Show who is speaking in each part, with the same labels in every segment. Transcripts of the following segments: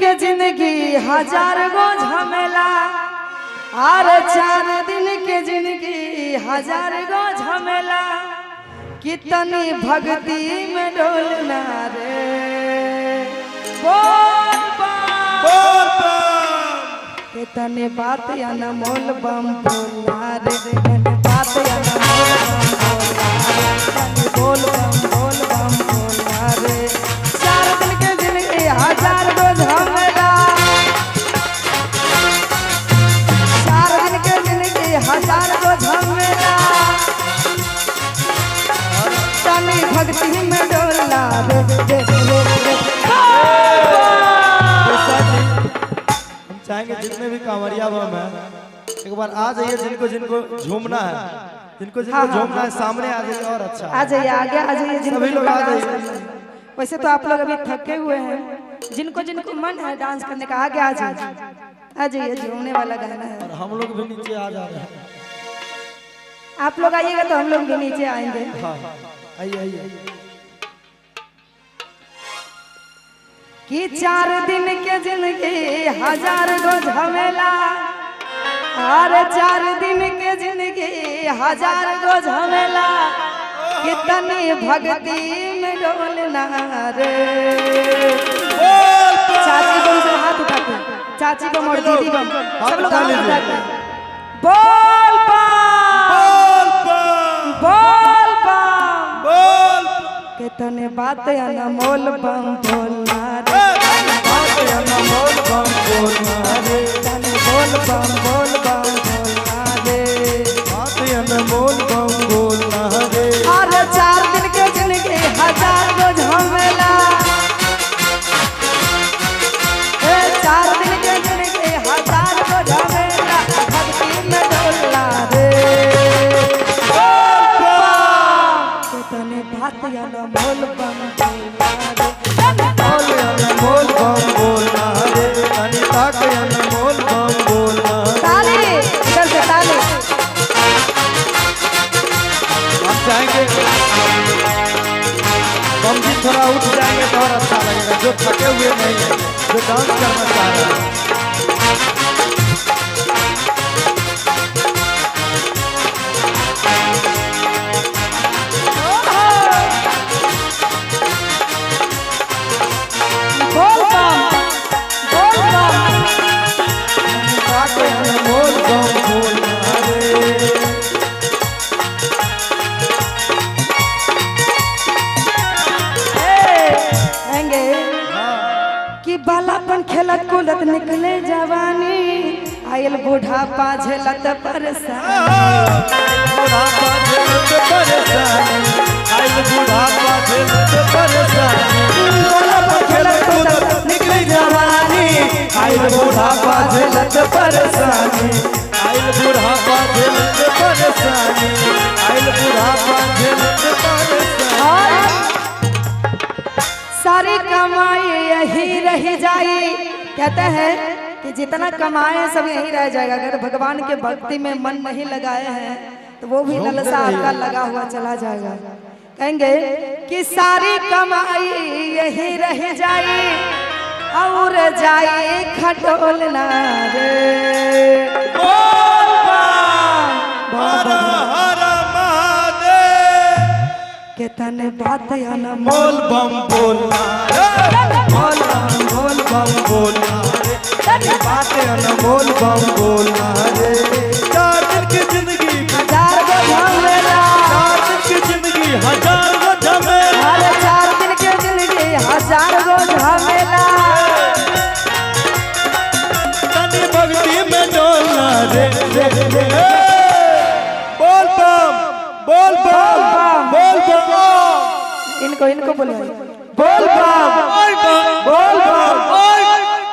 Speaker 1: के जिंदगी हजार गो झमेला, आर 4 दिन के जिंदगी हजार गो झमेला, कितनी भक्ति में डोलना रे। बोल
Speaker 2: बोल बम।
Speaker 1: कितने बात अनमोल बम बोलना रे, तने बात अनमोल बम बोलना रे, तने बोल बम बोल बम बोलना रे। 4 दिन के जिंदगी हजार गो झमेला, 4 दिन के जिंदगी हजार गो झमेला, तनी भक्ति में डोलना रे रे रे रे।
Speaker 2: हम चाहेंगे जितने भी कांवरिया बम है एक बार आ जाइए, जिनको जिनको झूमना है, जिनको जिनको
Speaker 1: हाँ, हाँ,
Speaker 2: झूमना है सामने आ जाइए और अच्छा
Speaker 1: आ जाइए, आगे आ जाइए, जिनको
Speaker 2: सभी लोग आ
Speaker 1: डांस
Speaker 2: जाइए।
Speaker 1: करना है। वैसे तो आप लोग अभी थके हुए हैं, जिनको जिनको मन है डांस करने का आगे आ जाइए, आ जाइए, झूमने वाला गाना है।
Speaker 2: और हम लोग भी नीचे आ जा रहे हैं।
Speaker 1: आप लोग आइएगा तो हम लोग भी नीचे आएंगे।
Speaker 2: हाँ आइए आइए।
Speaker 1: कि 4 दिन के जिंदगी हजार गो झमेला, अरे 4 दिन के जिंदगी हजार गो झमेला, कितनी भक्ति में डोलना रे। चाची बम से हाथ उठा के, चाची बम और दीदी बम सब लोग हाथ उठा के बोल बम बोल बम
Speaker 2: बोल।
Speaker 1: कितने बात अनमोल बम बोलना रे,
Speaker 2: बात अनमोल बम बोलना रे,
Speaker 1: तने बोल बम बोल बम बोलना रे,
Speaker 2: बात अनमोल बम बोलना रे।
Speaker 1: अरे 4 दिन के जिंदगी हजार गो झमेला, ए 4 दिन के जिंदगी हजार गो झमेला, भक्ति में डोलना रे। कितने बात अनमोल बम बोलना रे, तने
Speaker 2: बोल अनमोल बम बोलना रे, अनिता के अनमोल बम बोलना रे।
Speaker 1: ताली इधर से ताली।
Speaker 2: हम चाहेंगे बम जी थोड़ा उठ जाएंगे तो और अच्छा लगेगा, जो थके हुए नहीं है, जो डांस करना चाह रहे हैं।
Speaker 1: बोल बम बोल बम।
Speaker 2: अनिता के अनमोल बम बोलना रे।
Speaker 1: आएंगे कि बालापन खेलत कूदत निकले जवानी, आयल बुढ़ापा झेलत परेशानी।
Speaker 2: बुढ़ापा झेलत परेशानी, आइल बुढ़ापा झेलत परेशानी।
Speaker 1: बालापन खेलत कूदत
Speaker 2: निकली जवानी, आइल बुढ़ापा झेलत परेशानी, आइल बुढ़ापा झेलत परेशानी, आइल बुढ़ापा झेलत परेशानी।
Speaker 1: सारी कमाई यही रह जाई। कहते हैं कि जितना कमाए सब यही रह जाएगा, अगर भगवान के भक्ति में मन नहीं लगाए हैं तो वो भी ललसा आपका लगा हुआ चला जाएगा। कहेंगे कि सारी कमाई यही रह जाई और जाई खटोलना रे।
Speaker 2: बोल बम हर हर महादेव।
Speaker 1: कितने बात अनमोल
Speaker 2: बोल बम बोलना रे, बोल बम बोल बम बोलना रे, बात अनमोल बम बोलना रे। 4 दिन की जिंदगी
Speaker 1: हजार गो झमेला,
Speaker 2: 4 दिन की जिंदगी हजार गो झमेला,
Speaker 1: अरे 4 दिन के जिंदगी हजार गो झमेला,
Speaker 2: तनी भक्ति में डोलना रे रे रे। बोल बम बोल बम बोल बम।
Speaker 1: इनको इनको बोलो बोल बम
Speaker 2: बोल बम बोल।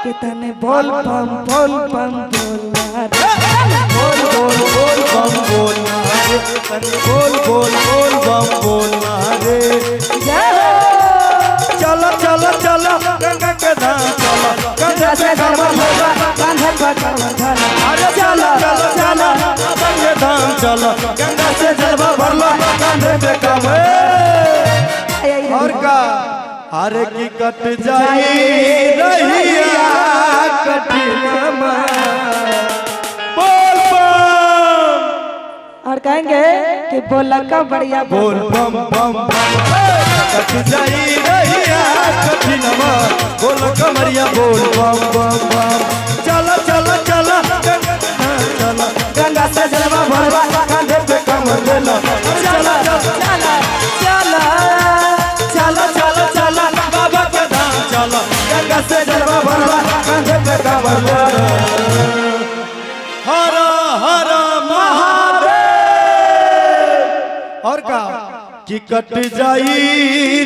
Speaker 1: कितने बोल बम बोल बम बोलना रे,
Speaker 2: बोल बोल बोल बम बोलना रे, तनी बोल बोल बोल बम बोलना रे।
Speaker 1: जय हो।
Speaker 2: चलो चलो चलो गंगा के धाम चलो, गंगा के धाम
Speaker 1: भोला कांधे पर कांवर धला,
Speaker 2: अरे चलो चलो चलो गंगा के धाम चलो, गंगा से जलवा भरलो कांधे पे कांवर। और का हर की कट जाई रहिया।
Speaker 1: कि बोला का बढ़िया
Speaker 2: बोल बम बम बम। कट जाई रहिया कठिनवा, बोल कमरिया बोल बम बम बम। चला चला चला चला, गंगा से जलवा भरवा, कांधे पे कमर लेला। चला
Speaker 1: चला चला
Speaker 2: चला चला चला बाबा के धाम चला, गंगा से जलवा भरवा, कांधे पे कमर लेला। हर हर महादेव। और का कि कट जाई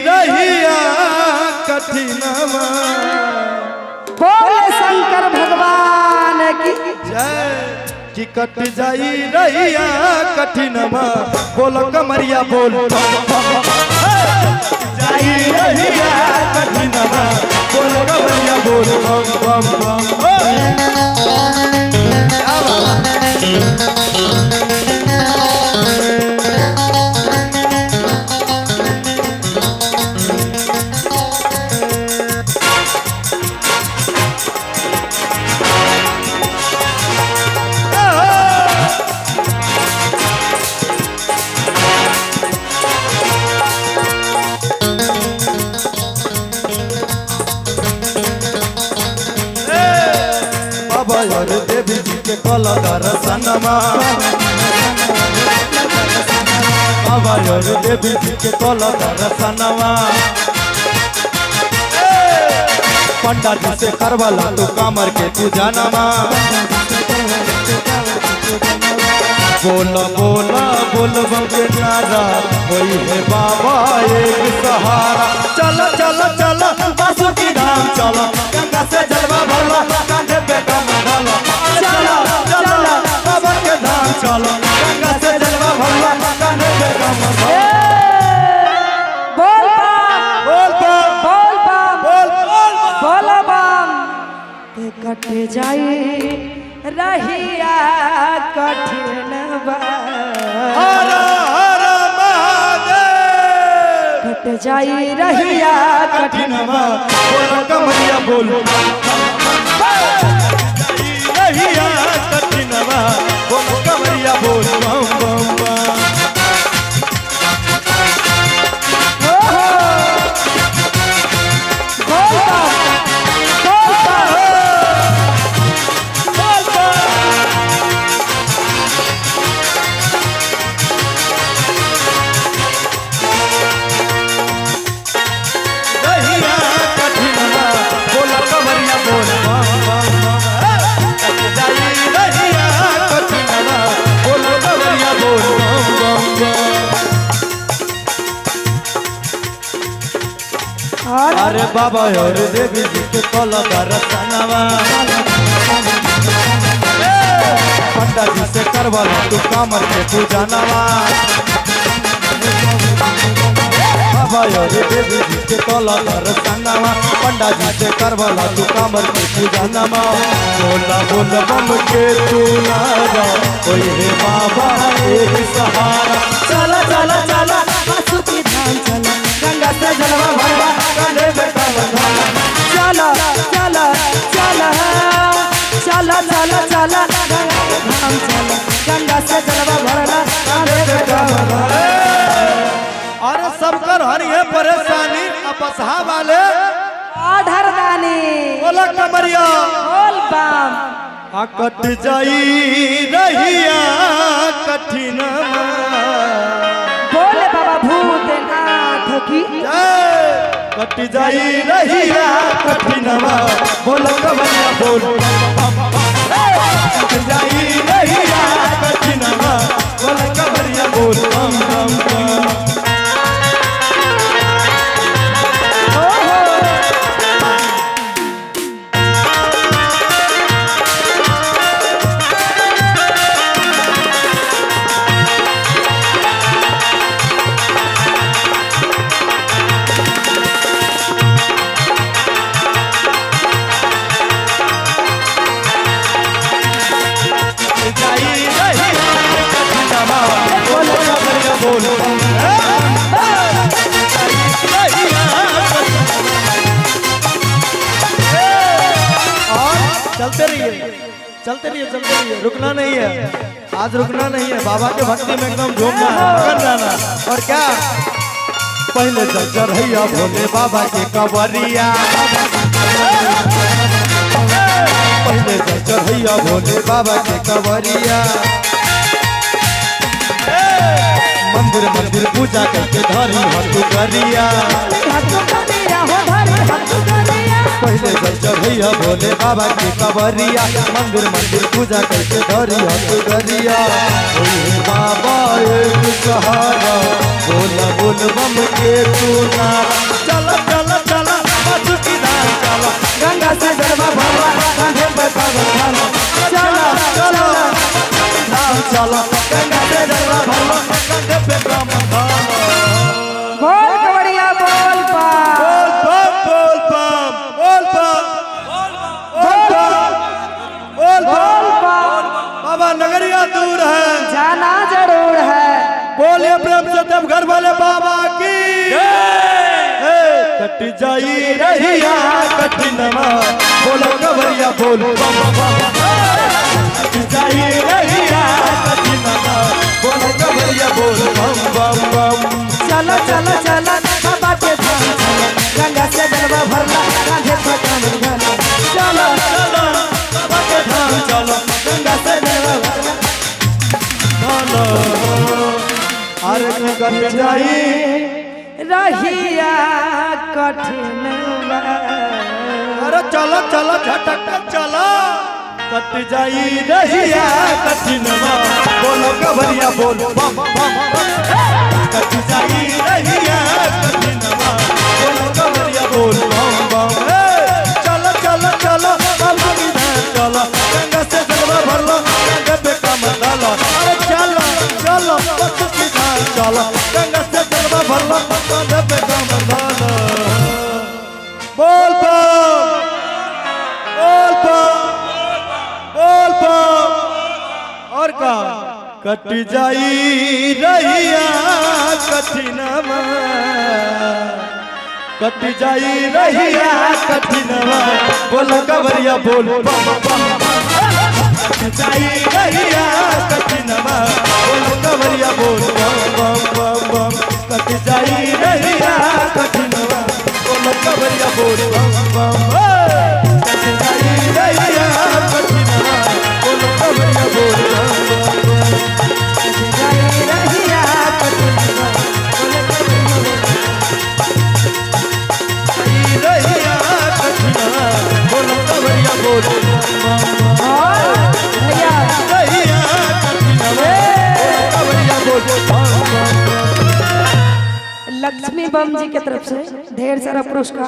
Speaker 2: रहिया कठिनवा।
Speaker 1: बोल शंकर भगवान की
Speaker 2: जय। कि कट जाई रहिया कठिनवा, बोल कमरिया बोल बम बम। जाई रहिया कठिनवा, बोल कमरिया बोल बम बम बम। क्या बात है? बाबा और देवी जी के कल दर्शनमा, बाबा और देवी जी के कल दर्शनमा। पंडा जी से करवाला तू कामर के पूजा नमा। बोला बोला बोल बम के नारा, वही है बाबा एक सहारा। चला चला चला बासुकी धाम चला, गंगा से जलवा भरला, कांधे पे कमर डाला। चला चला बाबा के धाम चला, गंगा से जलवा भरला, कांधे पे कमर डाला।
Speaker 1: बोल बम,
Speaker 2: बोल बम,
Speaker 1: बोल बम,
Speaker 2: बोल बोल बम।
Speaker 1: बोल बम। के कट जाई रहिया कठिन बा,
Speaker 2: हर हर महादेव।
Speaker 1: कट जाई रहिया कठिन
Speaker 2: कठिनवा, बोल कमरिया बोल रहिया कठिनवा, बोल कमरिया बोल बम बम बम।
Speaker 1: ओहो। बोल बम, बोल बम।
Speaker 2: बोल बम। रहिया कठिनवा, बोल कमरिया बोल बम बम बम। कट जाई रहिया कठिनवा, बोल कमरिया बोल बम बम बम।
Speaker 1: और
Speaker 2: अरे बाबा और देवी जी के कल दर्शनवा, पंडा जी से करवाला तू कामर के पूजा नवा। बाबा और देवी जी के कल दर्शनवा, पंडा जी से करवाला तू कामर के पूजा नवा। बोला बोल बम के तू नारा, कोई है बाबा एक सहारा। चला चला चला
Speaker 1: बासुकी धाम चला,
Speaker 2: गंगा से जलवा भरवा, कांधे पे कमर डाला।
Speaker 1: चला चला चला चला चला चला गंगा के धाम चला, गंगा से जलवा भरला, कांधे पे कमर डाला।
Speaker 2: अरे सबकर हरी है परेशानी, अब बसहा वाले
Speaker 1: आधर दानी।
Speaker 2: बोला कमरिया
Speaker 1: बोल बम।
Speaker 2: आ कट जाई रहिया कठिन।
Speaker 1: बोल बाबा भूतनाथ की
Speaker 2: कट जाई रहिया कठिनवा, बोल कमरिया बोल कट जाई रहिया कठिनवा, बोल कमरिया बोल बम बम बम।
Speaker 1: ओहो।
Speaker 2: जाई रहिया कठिनवा, बोल कमरिया बोल और चलते रहिए, चलते रहिए, चलते रहिए, रुकना नहीं है। आज रुकना नहीं है, बाबा के भक्ति में एकदम झूम जाना, मगन जाना। और क्या पहले जल चढ़ैया भोले बाबा के कवरिया, पहले जल चढ़ैया भोले बाबा के कवरिया। मंदिर मंदिर पूजा करके धरी हतु गरिया, पहले जल चढ़ैया भोले बाबा के कवरिया, मंदिर मंदिर पूजा करके धरी हतु गरिया। ओहे बाबा एक सहारा, बोला बोल बम के तू नारा। चल चल चल बासुकी धाम चल,
Speaker 1: गंगा से जलवा भरवा कांधे पर कांवर ढाला।
Speaker 2: चल चल धाम चल, गंगा से जलवा भरवा कंधे पे कांवर ढाला।
Speaker 1: बोल कवरिया बोल पा,
Speaker 2: बोल बम बोल बम बोल बम बोल बम बोल
Speaker 1: बोल
Speaker 2: बम।
Speaker 1: पा,
Speaker 2: बाबा नगरिया दूर है,
Speaker 1: जाना जरूर है।
Speaker 2: बोलिए प्रेम से देवघर वाले बाबा की। ए, कट जाई रहिया कठिनमा, बोलो कवरिया बोल बम बम। कट जाई रहिया कठिनमा, बोलो कवरिया बोल बम बम बम।
Speaker 1: चलो चलो चलो बाबा के धाम चलो, गंगा से जलवा भरला कांधे पर कांवर ढाला।
Speaker 2: चलो चलो बाबा के धाम चलो, गंगा से जलवा भरला। अरे कट जाई
Speaker 1: रहिया कठिन बा।
Speaker 2: अरे चलो चलो झटक चलो, कट जाई रहिया कठिनमा, बोलो कवरिया बोल बम बम बम। कट जाई रहिया कठिनमा, बोलो कवरिया बोल बम बम। चलो चलो चलो बाबा की धाम चलो, गंगा से जलवा भरलो गंगा पे कमर डालो। अरे चलो चलो बाबा की धाम चलो, गंगा से जलवा भरलो गंगा पे कमर डालो। बोल बम बोल बम बोल बम। और का कट जाई रहिया कठिनमा, कट जाई रहिया कठिनमा, बोलो कवरिया बोल बम बम। कट जाई रहिया कठिनमा, बोलो कवरिया बोल बम बम बम बम। कट जाई रहिया कठिनमा, बोलो कवरिया बोल बम बम। कट जाई रहिया कठिनमा, बोलो कवरिया बोल बम बम बम।
Speaker 1: रहिया कठिन बा।
Speaker 2: रहिया कठिनमा, बोलो कवरिया बोल बम बम।
Speaker 1: और भैया
Speaker 2: रहिया कठिनमा, बोलो कवरिया बोल बम बम।
Speaker 1: लक्ष्मी बम जी के तरफ से ढेर सारा पुरस्कार।